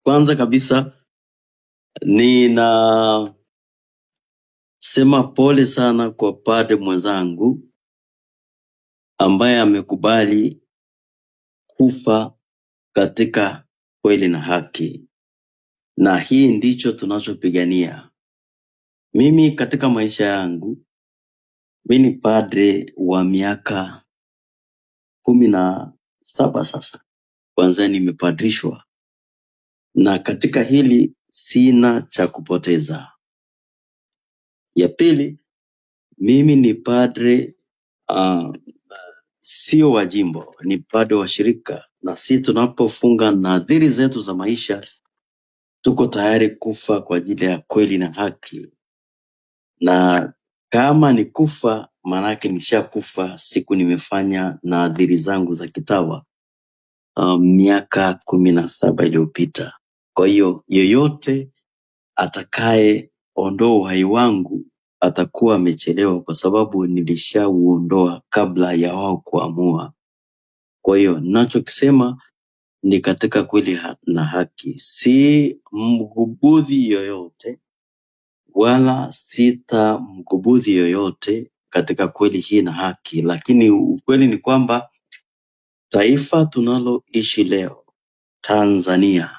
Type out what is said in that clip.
Kwanza kabisa ninasema pole sana kwa padre mwenzangu ambaye amekubali kufa katika kweli na haki, na hii ndicho tunachopigania. Mimi katika maisha yangu, mimi ni padre wa miaka 17 sasa, kwanza nimepadrishwa, na katika hili sina cha kupoteza. Ya pili, mimi ni padre sio wa jimbo, ni padre wa shirika, na si tunapofunga nadhiri zetu za maisha tuko tayari kufa kwa ajili ya kweli na haki, na kama ni kufa, maanake nishakufa siku nimefanya nadhiri zangu za kitawa miaka 17 iliyopita. Kwa hiyo yeyote atakayeondoa uhai wangu atakuwa amechelewa, kwa sababu nilishauondoa kabla ya wao kuamua. Kwa hiyo ninachokisema ni katika kweli na haki, si mgubudhi yoyote wala sitamgubudhi yoyote katika kweli hii na haki. Lakini ukweli ni kwamba taifa tunaloishi leo Tanzania